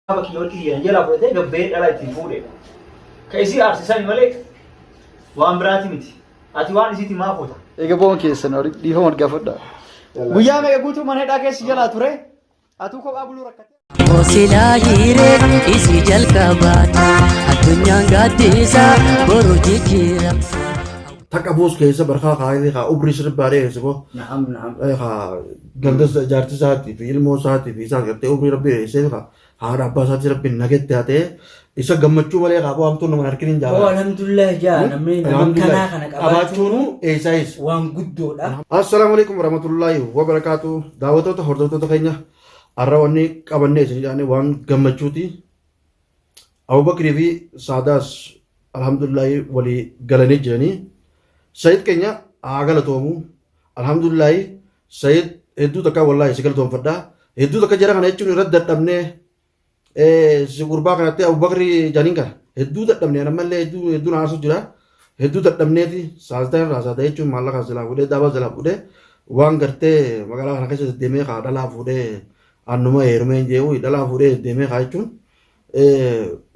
Kiyya warqii kiyya jalaa fudhatee gabbee dhalaa ittiin fuudhe. Ka isii aarsisani malee waan biraati miti. Ati waan isiitti maa fuuta? Eega boon keessan horii dhiifama wal gaafadha. Guyyaa meeqa guutuu mana hidhaa keessa jalaa ture? Atuu kophaa buluu rakkate. Osilaa hiree isii jalqabaata addunyaan gaaddisa boru jijjiiramsa. Takka buus keessa barkaa kaayee kaa umrii sirbaa dheeresse boo. Na'am na'am. Kaa ganda jaartii isaatii fi ilmoo isaatii fi isaan gartee umrii rabbi dheeressee kaa haadha abbaa isaatii rabbi nagetti haa ta'e isa gammachuu malee kaa bu'aa hamtuun nama hin arkin hin Oo jaalladha. alhamdulillah jaa namni nama kanaa kana Qabaachuun qabaachuun eessaayis. waan guddoodha. Assalaamu alaikum warahmatullahi wabarakaatu. Daawwattoota hordoftoota keenya har'a wanni qabannee isin jedhanii waan gammachuuti. Abubakrii fi Saadaas alhamdulillahi walii galanii jiranii. Sayid keenya haa galatoomu. Alhamdulillahi Sayid hedduu takka wallahi si galatoomfadha. Hedduu takka jara kana jechuun irratti dadhabnee si gurbaa kanatti Abubakrii janiin kana hedduu dadhabnee ammallee hedduu hedduu na aarsu jira. Hedduu dadhabneeti saaltaa irraa saada jechuun maallaqa silaa fuudhee daabaa silaa fuudhee waan gartee magaalaa kana keessa deddeemee kaa dhalaa fuudhee annuma heerumeen jee'u dhalaa fuudhee deddeemee kaa jechuun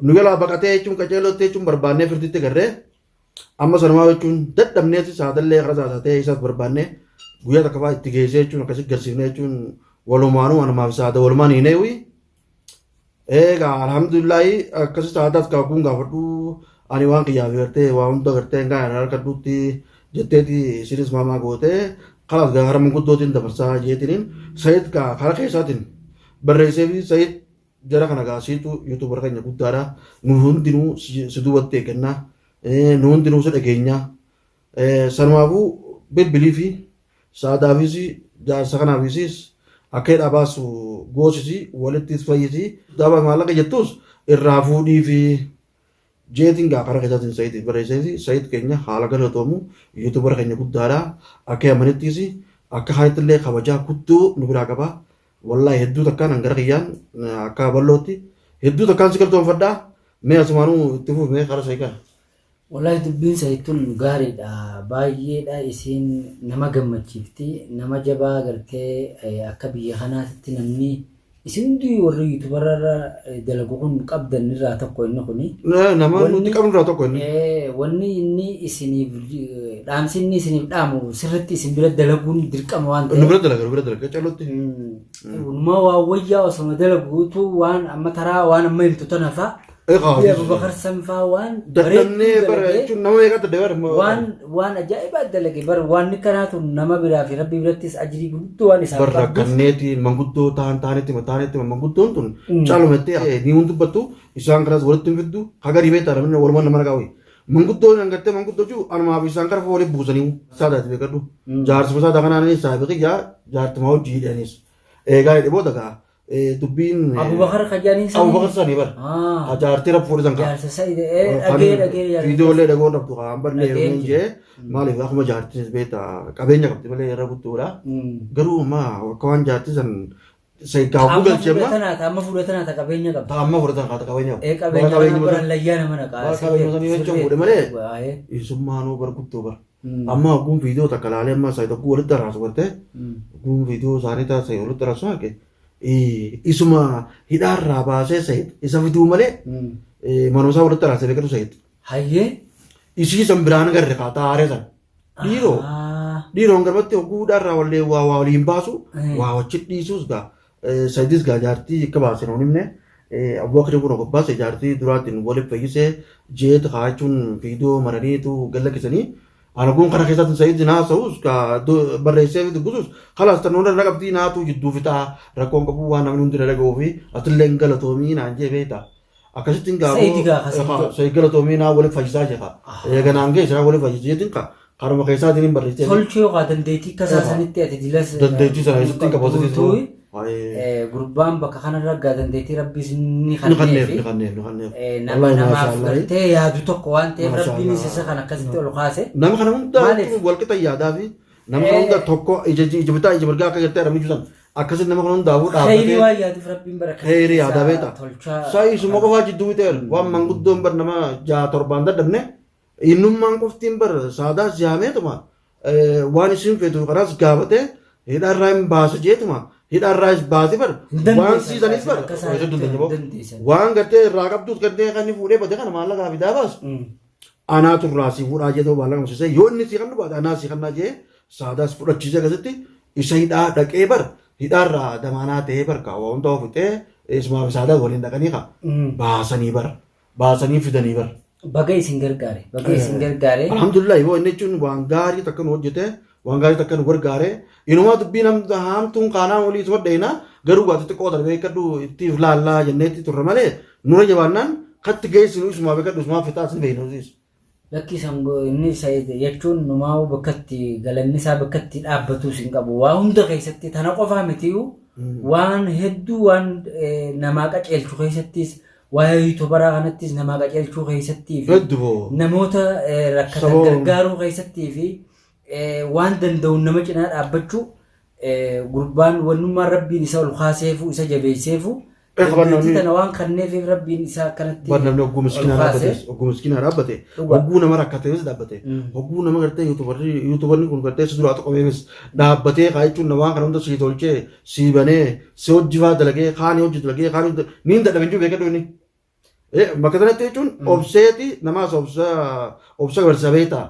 nu jalaa baqatee jechuun qaceelootti jechuun barbaannee firditti garree amma sanumaa jechuun dadhabneeti saadallee karaa saasatee isaas barbaannee guyyaa takka fa'aa itti geessee jechuun akkasi garsiifnee jechuun walumaanuu anumaaf saada walumaan hiineewi. Egaa alhamdulillahi akkasi saadaas kaakuun gaafadhu ani waan kiyyaaf gartee waa hunda gartee hin gaana harkadhuutti jetteeti isinis maamaa gootee kalaas gaa karaa manguddootiin dabarsaa jeetiniin sayid gaa karaa keessaatiin barreessee fi sayid Jara kana gaa siitu youtuber keenya guddaadha. Nu hundinuu si duubatti eegganna. Nu hundinuu si dhageenya. Sanumaafuu bilbilii fi saadaafis jaarsa kanaafis akka hidhaa baasu goosisi walittis fayyisi. Daaba maallaqa jettus irraa fuudhii fi jeetiin gaa karaa keessaatiin Sa'iid barreesseefi Sa'iid keenya haala galatoomu youtuber keenya guddaadha. Akka yamanittis akka kaanitti illee kabajaa guddoo nu biraa qaba. Wallahi hedduu takkaan an gara kiyyaan akka ballootti hedduu takkaan si galtoonfadha. Mee asumaanuu itti fufi mee kara sayii kana. Wallahi dubbiin sayid tun gaariidha baay'eedha isiin nama gammachiifti nama jabaa gartee akka biyya kanaatitti namni isin hundi warri yuutubarra irra dalagu kun qabdan irraa tokko inni kuni. Nama nuti qabnu irraa tokko inni. Wanni inni isiniif dhaamsi inni isiniif dhaamu sirritti isin bira dalaguun dirqama waan Nu ta'eef. bira dalaga nu bira dalaga callootti. Walumaa waan wayyaa osoma dalaguutu waan amma taraa waan amma himtu tana fa'a. Egaa Dubbii Abubakar san faa waan dadhabnee bareedduu bara dalagee jechuun nama meeqatti dabara waan waan ajaa'ibaa dalage bar waan kanaatu nama biraa fi rabbi birattis ajrii guddoo waan isaaf Bar qabduuf. rakkanneeti manguddoo ta'an ta'anitti hima ta'anitti hima manguddoon tun caalumattee ni hun dubbattu isaan kanas walitti hin fiddu hagarii beektaa namni walumaan nama nagaa wayi. Manguddoon hangattee manguddoo jiru anumaa fi isaan kana walitti buusanii saadaati beekadhu. Jaarsuma saadaa kanaan saahiba kiyyaa jaartuma hojii hidhanis. Eegaa hidhe booda gaa dubbiin Abubakar kajaaniin sanii. Abubakar sanii bara. Ah. Jaartii rabbi fuudhe san kaa. Jaarsa sa'ide dhagee dhagee jaarsa. Viidiyoolee dhagoo dhabdu kaa hamballee Dhageen heerumeen jee maaliif akkuma jaartiinis beekta qabeenya qabdi malee irra guddoodha. Garuu amma akka waan jaartii san gaafuu Amma galchee amma fudhatanaata amma fudhatanaata qabeenya qabdi. ta amma fudhatan kaata qabeenya Ee qabeenya kana bara layyaa nama naqaa. Bara qabeenya sanii jechuun fuudhe malee. Isummaanuu bar guddoo bara. Amma ogguun viidiyoo takka laalee amma isaa tokko walitti araasu gartee ogguun viidiyoo isaanii taasise walitti araasu arge isuma hidhaarraa baasee sayid isa fiduu malee manuma isaa walitti araasee beekatu sayid. Hayyee. Isii san biraan agarre kaa taaree san. Dhiiroo dhiiroon garbatti hogguu hidhaarraa wallee waa waa waliin baasu waa wachi dhiisuus gaa Sayidis gaa jaartii akka baase nuun himne Abubakri kun gobbaase jaartii duraatiin waliif fayyisee jeet kaa jechuun viidiyoo maraniitu gad lakkisanii Ana kun kana keessatti Sayid naasa'us kaa barreessee fi dubbisus kalaas tan hunda na qabdii naatu jidduu fixaa rakkoon qabu waan namni hundi na dhaga'uu fi atillee hin galatoomii naan jee beekta. Akkasittiin gaa Sayid gaa ka Sayid jedhu. Sayid galatoomii naa waliif fayyisaa jee kaa. Eega naan geesse naa waliif fayyisee jeetiin kaa karuma keessaatiin hin barreessee. Tolchuu yookaan dandeettii akka isaa sanitti ati dilas Dandeettii sana eessatti hin qabu guutuu gurbaan bakka kanarra gaa dandeettii rabbiis ni Ni kanneef kanneefi. ni kanneef ni kanneef. Nama Wallaahi namaaf maashaallah. gartee yaadu tokko waan ta'eef Maashaallah. rabbiinis isa kan akkasitti ol kaase. Nama kana hunda Maaliif? jechuun walqixa yaadaa fi nama kana hunda tokko ija ija bitaa ija mirgaa akka gartee arabni juusan akkasitti nama kana hundaafuu Khayrii dhaabbatee waan yaaduuf rabbiin bara khayrii yaadaa beekta. tolchaa. Saayisuma qofaa jidduu miteer waan manguddoon bar nama ja'a torbaan dadhabne innummaan qoftiin bar saadaas yaameetuma waan isin feetu kanaas gaafatee hidhaarraa hin baasa jeetuma Hidhaarraas baasee bar Hin dandeessan waan siisanis bar akka isaa hojjetu hin hin dandeenye. dandeessan. Waan gartee irraa qabduus gartee kan inni fuudhee bade kana maallaqaa fidaa baasu. Anaatu irraa si fuudhaa jee ta'uu maallaqa qabsiisee yoo inni si kannu baate anaa si kannaa jee saadaas fudhachiisee akkasitti isa hidhaa dhaqee bar hidhaarraa damaanaa ta'ee bar kaawwa hunda fixee isumaa fi saadaa waliin dhaqanii kaa baasanii bar baasanii fidanii bar. Baga isin gargaare. Baga isin gargaare. Alhamdulillah yoo inni jechuun waan gaarii takka nu hojjete waan gaarii takka nu gargaare inumaa dubbii namni haamtuun kaanaa olii isuma dheena garuu waati xiqqoo darbee kadhu ittiif laallaa jenneetti turre malee nura jabaannaan katti geessinu isumaa beekadhu isumaa fixaa sin beeknu siis. Lakki isan inni isa jechuun numaa bakka itti galanni isaa bakka itti dhaabbatus hin qabu. Waa hunda keessatti tana qofaa mitiyu waan hedduu waan namaa qaceelchu keessattis waa'ee yuutubaraa kanattis namaa qaceelchuu keessattii fi Hedduu boo. namoota rakkatan gargaaruu keessattii fi waan danda'uun nama cinaa dhaabbachuu gurbaan wannummaan rabbiin isa ol kaaseefu isa jabeesseefu dandeettii tana waan kanneefiif rabbiin isa akkanatti Bar namni hogguu ol miskiinaa kaase. dhaabbates hogguu miskiinaa dhaabbate Dhugaa. hogguu nama rakkateefis dhaabbate hogguu nama gartee yuutubarri yuutubarri kun gartee si duraa tuqameefis dhaabbatee kaa jechuun waan kana hunda sii tolchee sii banee si hojii faa dalagee kaanii hojii dalagee kaanii hojii niin dadhabe hin jiru beekadhu inni. Bakka sanatti jechuun obseeti namaas obsa obsa barsiisa beektaa.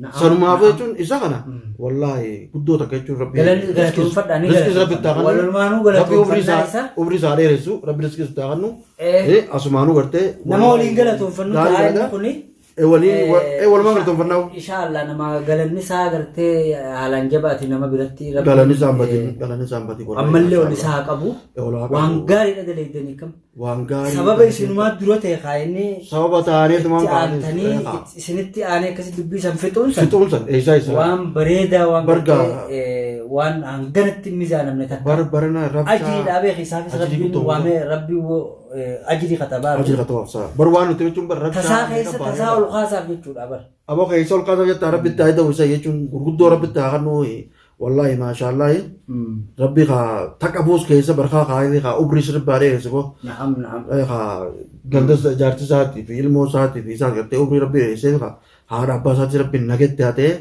Na'am, Sanumaaf na'am. jechuun isa kana wallaahi guddoo takka jechuun rabbi Galanni galatoonfadhaa ni riskis rabbi itti haa galatoonfadha. kennu. Walumaanuu Rabbi umrii galatoonfannaa isaa isa. umrii isaa dheeressu rabbi riskis itti haa kennu. Asumaanuu gartee Nama waliin galatoonfannu Gaarii ta'a inni dalagaa. kuni. Waliin walumaan galatoonfannaa. Inshallah nama galanni isaa gartee haalaan jabaate nama biratti rabbiin, Galanni isaan batin galanni isaan batin. ammallee ol isaa haa qabu. Ol haa qabu. Waan gaariidha dalaydanii kam. Waan gaarii. Sababa isinumaa dura ta'e kaayinni Sababa ta'aniif itti aantanii isinitti aanee akkasi dubbii san fixuun san Fixuun san eessaa isaa. waan bareedaa waan Bargaa. gartee, waan hanganatti hin mizaanamne takka. Bar barana rabshaa. Ajrii dhaabee isaafis Ajrii rabbiin guddoo. waamee rabbiin ajrii katabaa. Ajrii kataba saa. Bar waan nuti jechuun bar rabshaa. Tasaa keessa tasaa ol kaasaaf jechuudha bar. Aboo keessa ol kaasaaf jettaa rabbi itti haa ta'u isa jechuun gurguddoo rabbi itti haa kennu wallaahi maashaallahi rabbi kaa taqa buus keessa barkaa kaayee kaa umrii sirba dheeresse boo Na'am na'am. kaa ganda jaartii isaatii fi ilmoo isaatii fi isaan gartee umrii rabbi dheeressee kaa haadha abbaa isaatii rabbi nagetti haa ta'e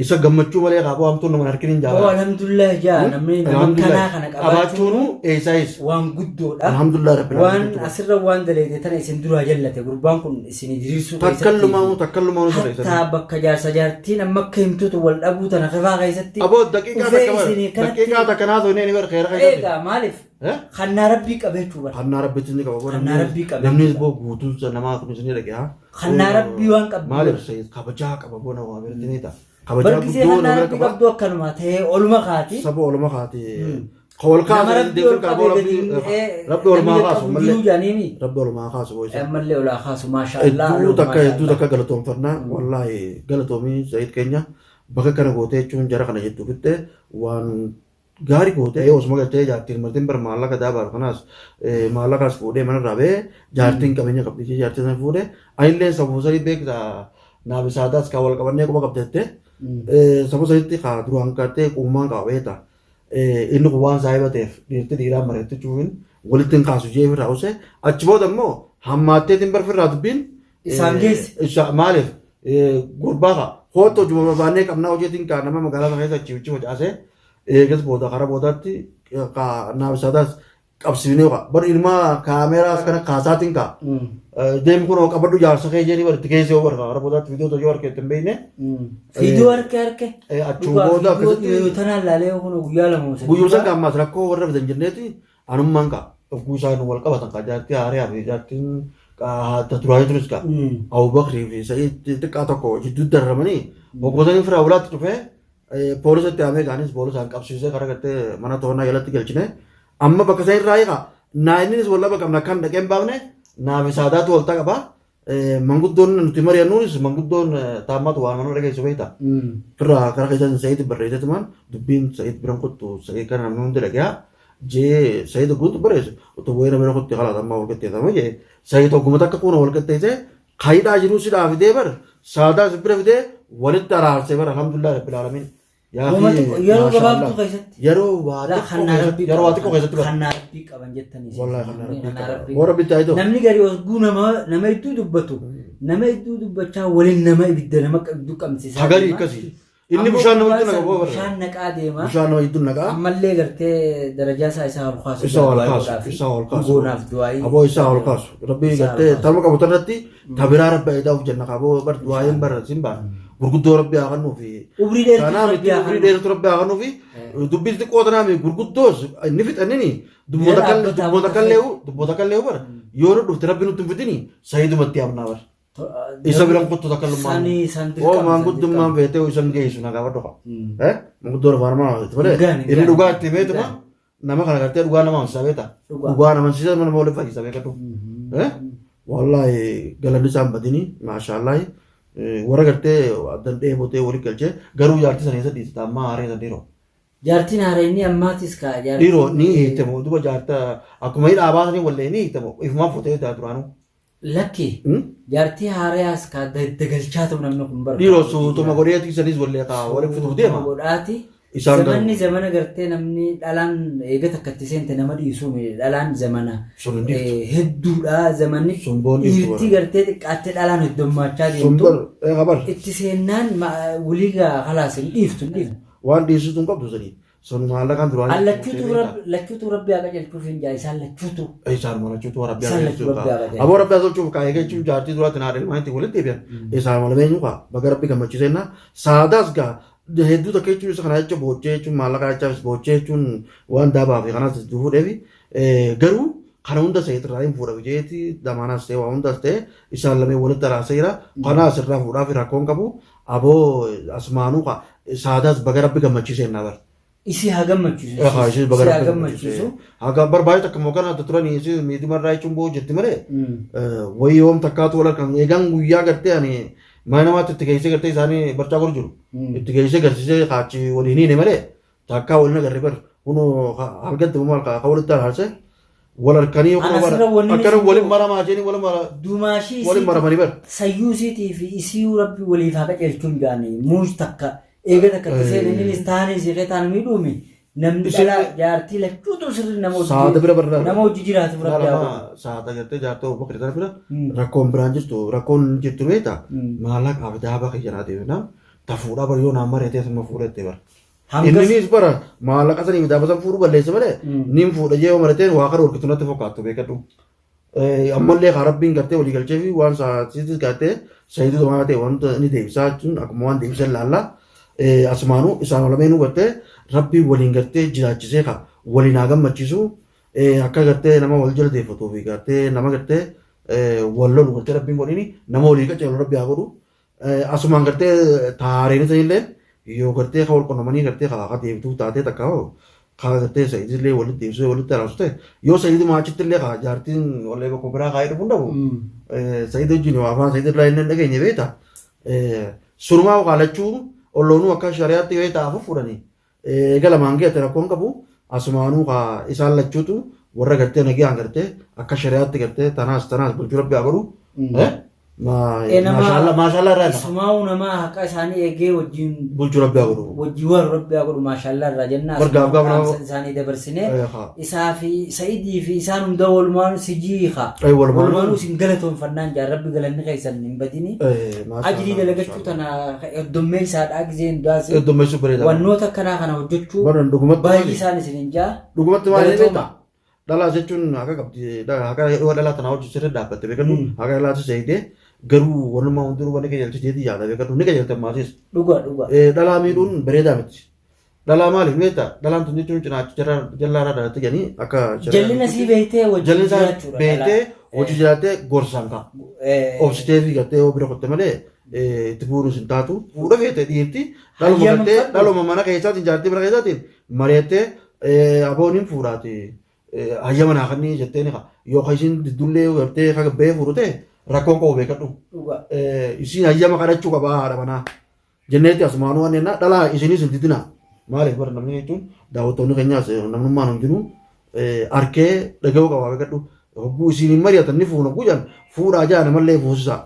isa gammachuu malee kaa bu'aamtuun nama hin harkin hin Oo jaalladha. alhamdulillah jaa namni nama kanaa kana qabaachuun qabaachuun eessaa eessa. waan guddoodha. Alhamdulillah rabbil Waan alamin. asirra waan daleete tana isin duraa jallate gurbaan kun isin diriirsuu Takkallumaanu takkallumaanu sirreessan. Hattaa bakka jaarsa jaartiin amma akka himtuutu wal dhabuu tana kifaa keessatti. Aboo daqiiqaa dhufee takka isinii bara kanatti daqiiqaa takka naasoo inni bara keera keessatti. Eegaa maaliif? Kannaa rabbii qabeechuu bara. Kannaa rabbitti ni qaba. Kannaa rabbii qabe. Namni boo guutuun namaa kun isin dhagee haa. Kannaa rabbii waan qabdu. Maaliif sayid kabajaa qaba boo nama biratti ni ta'a. Kabajaa Barkisee guddoo kannaa nama rabbii qaba. qabdu akkanuma ta'ee oluma kaati. Saba olma kaati. Ka ol Nama kaasu rabbii ol deebiin kaaboo qabee rabbii gadi rabbi olmaa kaasu qabu mallee jiruu jaaniimi. rabbi olmaa kaasu boo isa. Ammallee olaa kaasu maasha Allah. Hedduu takka hedduu takka galatoonfannaa wallaahi galatoomii Zayid keenya bakka kana gootee jechuun jara kana jettu fitte waan gaarii gootee osuma galtee jaartiin martiin bar maallaqa daabaaf kanaas maallaqaas fuudhee manarraa ba'ee jaartiin qabeenya qabdi ishee jaartii sana fuudhee anillee sabuu sadii beekta naaf isaataas kan wal qabannee quba qabdette sabuu sadiitti kaa duraan gartee quummaan qaba beekta inni kun waan saahiba ta'eef dhiirti dhiiraan mari'atti cuufin walitti hin kaasu jee ofirraa use achi booda immoo hammaatteetiin barfirraa dubbiin Isaan geesse. Maaliif gurbaa kaa kootu hojii barbaannee qabnaa hojiitiin kaa nama magaalaa sana keessa achi achi facaasee eegas booda karaa boodaatti kaa naaf isaataas qabsiifnee kaa bar ilma kaameeraas kana kaasaatiin kaa deemi kun qabadhu jaarsa kee jedhii baritti keessa yoo barka karaa boodaatti viidiyoo tokko harka ittiin beekne Fiidiyoo harka harka. achuun booda akkasitti Yoo tanaan laalee kun guyyaa lama guyyuu san gaammaas rakkoo warra fidan jenneeti anummaan kaa ogguu isaan wal qabatan kaa jaartii haariyaa fi jaartiin kaa duraanii turis kaa Abubakrii fi Sa'iid xiqqaa tokko jidduu darramanii hoggootanii firaa walaatti dhufee poolisatti haamee kaanis poolisaan qabsiisee karaa gartee mana to'annaa jalatti galchine amma bakka isaan irraa hiikaa naa innis wal laba qabna kan dhaqee hin baafne naaf saadaatu walta qaba manguddoon nuti mari'annuunis manguddoon taammaatu waan mana dhageessu beekta. Firraa karaa keessaan Sa'iid barreessetumaan dubbiin Sa'iid biran kottu Sa'iid kana namni hundi dhagaya jee Sa'iid guutu barreessu otoo wayina bira kottu kalaas amma wal qixxeessama jee Sa'iid ogguma takka kuuna wal qixxeessee kaayidhaa jiruu sidhaa fidee bar saadaas bira fidee walitti araarsee bar alhamdulillah rabbil alamin. Yaa fi Yeroo maashaallah. gabaabduu keessatti. Yeroo waa xiqqoo keessatti yeroo waa xiqqoo keessatti bar. Kannaa rabbii qaban jettanii. Wallahi kannaa rabbii Kannaa qaba. rabbii Warra bittaa ta'u. Namni gari osguu nama nama hedduu dubbatu nama hedduu dubbachaa waliin nama ibidda nama hedduu qabsiisaa. Hagarii deema. akkasii. Inni Ammoo bishaan nama gurbaan jidduu naqa san boo bara. Bishaan naqaa deema. Bishaan nama jidduu naqaa. Ammallee gartee darajaa isaa isaa ol kaasu. Isaa ol du'aayii kaasu, godhaafi. isaa ol kaasu. Goonaaf du'aayii. Aboo isaa ol kaasu. Rabbi Isaa ol gartee kaasu. tarma qabu irratti tabiraa rabbi eedaaf jenna qaboo bar du'aayin bara sin baa. Gurguddoo rabbi haa kennuu fi. Umrii dheertuu Kanaa rabbi miti haa umrii kennu. dheertuu rabbi haa kennuu fi dubbii xixiqqoo tanaa miti gurguddoos inni fixannini dubboota Bira kan dhaabbataa dubboota wanta kan leewu dubboota kan leewu bara yoo nu dhufte rabbi nutti hin fidini sayidumatti amnaa bara. Isa biran kottu takka lummaan. Sanii san Oo dirqama. san maanguddummaan dirqama. beetee isan geessu nagaa badhu qaba. Manguddoo afaan oromoo itti malee Hin gaane, hin inni gaane. dhugaa itti beetuma Hin nama kana gartee dhugaa nama amansiisa beeta. Dhugaa. Dhugaa nama amansiisa nama waliin fayyisa beekadhu. Wallaahi galanni isaan badini maashaallahi warra gartee addan dheebotee waliin galchee garuu jaartii sana eessa dhiisita ammaa haaree san dhiiroo. Jaartiin haareenni ammaatis kaa jaartiin. Dhiiroo ni hiitemo duba jaarta akkuma hidhaa baasanii wallee ni hiitemo ifumaan fuutee duraanuu. Lakki jaartii haarayaas kaa dagalchaa ta'u namni kun bara. Dhiiroo suutuma godhee tiisanis wallee kaa waliin fituuf deema. Suutuma godhaati. Isaan garuu- Zamanni zamana gartee namni dhalaan eega takka itti seente nama dhiisuu miti. Dhalaan zamana Sun hin dhiiftu. hedduudha. Zamanni Sun boon dhiiftu dhiirtii bara. gartee xiqqaattee dhalaan heddummachaa Sun deemtu. bar kabar Itti seennaan waliigaa kalaas hin dhiiftu hin dhiiftu. waan dhiisitu hin qabdu sanii. Sun maallaqaan duraan. Lachuutu rabbi haa qajeelchuuf hin jaa isaan lachuutu. Isaan malachuutu rabbi Isaan haa lachuu rabbi haa qajeelchu. Aboo rabbi haa tolchuuf kaa'ee jechuun jaartii duraatti naa ilmaan itti walitti deebi'an. Isaan mala eenyu kaa baga rabbi gammachiiseenna. Saadaas gaa hedduu takka jechuun isa kana jecha boochee jechuun maallaqa jechaafis boochee jechuun waan daabaa fi kanaas fuudheefi garuu kana hunda seetirraa hin fuudhafi jeeti damaanaas ta'e waa hundaas ta'e isaan lameen walitti araaseera. Kanaas irraa fuudhaaf rakkoon qabu aboo asmaanuu kaa saadaas baga rabbi gammachiiseenna bara. Isii haa gammachiisu. Haa ishee baga Isii haa rabbi gammachiisu. Haga barbaade takka immoo kana turan ishee miidhuma irraa jechuun boo jirti malee wayii yoom takkaatu wal harkan eegaan guyyaa gartee ani mana namaatti itti geessee gartee isaanii barcaa godhu jiru. Itti geessee garsiisee kaachi waliin hiine malee takkaa waliin agarre bar kunoo halkatti immoo ka walitti araarsee wal harkanii Ana asirra wanni akkana isin waliin jiru- maramaa jeni wal mara Dumaashii waliin maramanii bar. Sayyuu isiitii fi isii rabbi waliif haa qajeelchuun jaani muuj takka eega takka itti seene innis taanee siqee taan miidhuumi namni Isin- dhalaa jaartii lachuutu sirri nama hojii- Saada bira barra. nama hojii jiraatuuf rabbi haa godhu. Lama saada gartee jaartoo Abubakar tana bira rakkoon biraan jirtu rakkoon jirtu beektaa maallaqaaf daaba kiyya naa deebina ta fuudhaa bar yoo naan mareetee suma fuudhette bara. Hangas Inninis bara maallaqa sanii daaba san fuudhuu balleessa malee nin fuudha jee yoo mareteen waa kana horkitu natti fakkaattu beekadhu. Ammallee kaa rabbiin gartee walii galchee fi waan saatiitis gartee sayituu waan ta'e wanta inni deebisaa jechuun akkuma waan deebisan laalla. Asumaanuu isaan lameenuu gartee rabbiin waliin gartee jiraachisee kaa waliin haa gammachiisu. Akka gartee nama wal jala deeffatuu fi gartee nama gartee wal lolu gartee rabbiin godhini nama walii qaceelu rabbi haa godhu. Asumaan gartee taareen isanillee yoo gartee ka wal qunnamanii gartee ka ka deemtuu taatee takka hoo ka gartee sa'iidillee walitti deebisee walitti araarsu ta'e yoo sa'iiduma achitti illee ka jaartiin wallee bakka biraa kaa'ee dhufuun dhabu sa'iid wajjin waa afaan sa'iid irraa illee dhageenye beekta. Sunumaa wakaalachuu olloonuu akka shari'aatti beekta afur fuudhanii eega lamaan geete rakkoon qabu asumaanuu ka isaan lachuutu warra gartee nagaan gartee akka shari'aatti gartee tanaas tanaas bulchuu rabbi haa godhu. Nama Maashaallaa maashaallaa irraa lafa isumaa'uu namaa haqa isaanii eegee wajjin bulchuu rabbi haa godhu. wajjin waan rabbi haa godhu maashaallaa irraa jenna. Bar gaaf gaaf nama- Dhaamsa isaanii dabarsine Haa. isaa fi sa'idii fi isaan hunda walumaanuu si jiiqa. Walumaanuu. Walumaanuu isin galatoonfannaan jaa rabbi galanni keessan hin badini. Ajrii dalagachuu tana heddummee isaadhaa gizee hundaas Heddummeessuu bareeda. wannoota akkanaa kana hojjechuu Baran dhugumatti baay'ee maali? isaan isin hin jaa. Dhugumatti maali Galatooma. beektaa? Dhalaa jechuun haqa qabdi. Haqa yeroo dhalaa tanaa hojii sirrii dhaabbatte beekadhu. Haqa dhalaatu seeyitee garuu wanummaa hundinuu wanni qajeelchi jeetii yaada beekadhu. Ni qajeelte ammaasiis. Dhuga dhuga. Dhalaa miidhuun bareedaa miti. Dhalaa maaliif beektaa? Dhalaan tun jechuun cinaacha jallaarraa dhalatte jedhanii akka Jallina sii beektee wajjin Jalli isaa jiraachuudha. beektee hojii jiraattee gorsaan ka'a. Obsitee fi gartee yoo bira kotte malee itti fuudhuus hin taatu. Fuudha feete dhiirti dhaluma Hayyama gartee fadhu. dhaluma mana keessaatiin jaartii mana keessaatiin mari'attee aboon hin fuudhaati. Hayyama naa kannii jettee ni ka'a. Yoo ka isiin diddullee gartee ka ba'ee fuudhu ta'e rakkoon qabu beekadhu. Dhuga. Isiin hayyama kadhachuu qabaa haadha manaa. Jenneetti asumaanuu waan jennaa dhalaa isinis hin didinaa. Maaliif bara namni jechuun daawwattoonni keenyaas namnummaan hundinuu arkee dhaga'uu qabaa beekadhu. Hogguu isiin hin mari'atan ni fuuna hogguu jedhan fuudhaa jaa namallee fuusisaa.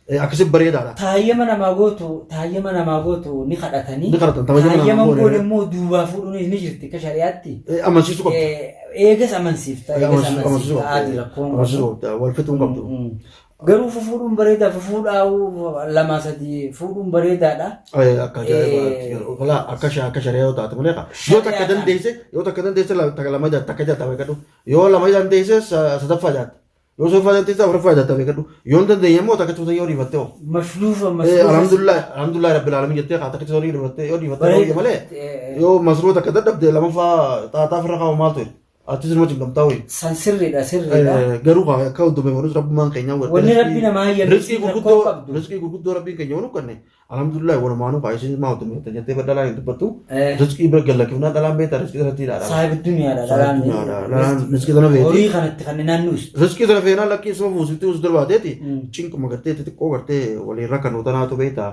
Akkasi bareedaadha. Taayyama namaa gootu taayyama namaa gootu ni kadhatanii. Ni kadhatan, taayyama namaa Taayyama goone. goone immoo duubaa fuudhuun ni jirti akka shari'aatti. Amansiisuu qabdu. Eegas amansiifta eegas Amansiisuu amansiifta qabdu. aadi rakkoon Amansiisuu qabu. qabdu. Wal fixuu hin qabdu. Garuu fufuudhuun bareedaa fufuudhaa lamaa sadii fuudhuun bareedaadha. Akka ajaa'ibaatti. Laa akka akka shari'aa yoo taate malee yoo takka dandeesse yoo takka dandeesse takka lama jaatta takka jaatta beekadhu. Yoo lama dandeesse sadaffaa jaatta. Yoo sadaffaa dandeesse afuraffaa jaatta beekadhu. Yoo hin dandeenye immoo takka cuuta yoo dhiifatte hoo. Mashluufa mashluufa. Alhamdulillah alhamdulillah rabbil alamin jettee haa takka yoo dhiifatte yoo dhiifatte hoo malee yoo masruu takka dadhabde lamaffaa xaaxaa ofirra kaa'u maaltu atis ilma cinqamtaa wayii. San sirriidha sirriidha. Garuu akka hordofeeffanus rabbummaan keenya Wanni rabbi namaa hayyame rizqii rakkoo gurguddoo qabdu. Rizqii gurguddoo rabbiin keenya waan kanne alhamdulillah walumaanuu kaa isin maa hordofeeffatta jettee badhalaa hin dubbattu rizqii bira gallakifnaa dhalaan beektaa rizqii irratti ilaala. Saahiba duniyaadha Saahiba duniyaadha. Dhalaan rizqii tana feeti. Horii kanatti kan naannuus. Rizqii tana feenaa lakkii isuma fuusiftii us darbaateeti cinquma gartee xixiqqoo gartee waliin rakkanuu tanaatu beektaa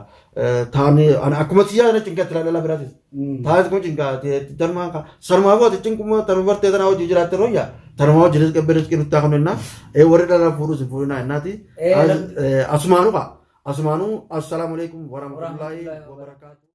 taa'anii akkuma siyyaa kana cinqatti dhala biraatis. Taa'ee kun cinqaate tarmaa sarmaa footi cinquma tarma bartee tanaa hojii jiraatte royya tarmaa hojii rizqii abbe rizqii nuttaa kan ennaa warri dhala fuudhus hin fuudhinaa ennaati. Asumaanuu kaa asumaanuu assalaamu alaikum warahmatullaahi wabarakaatu.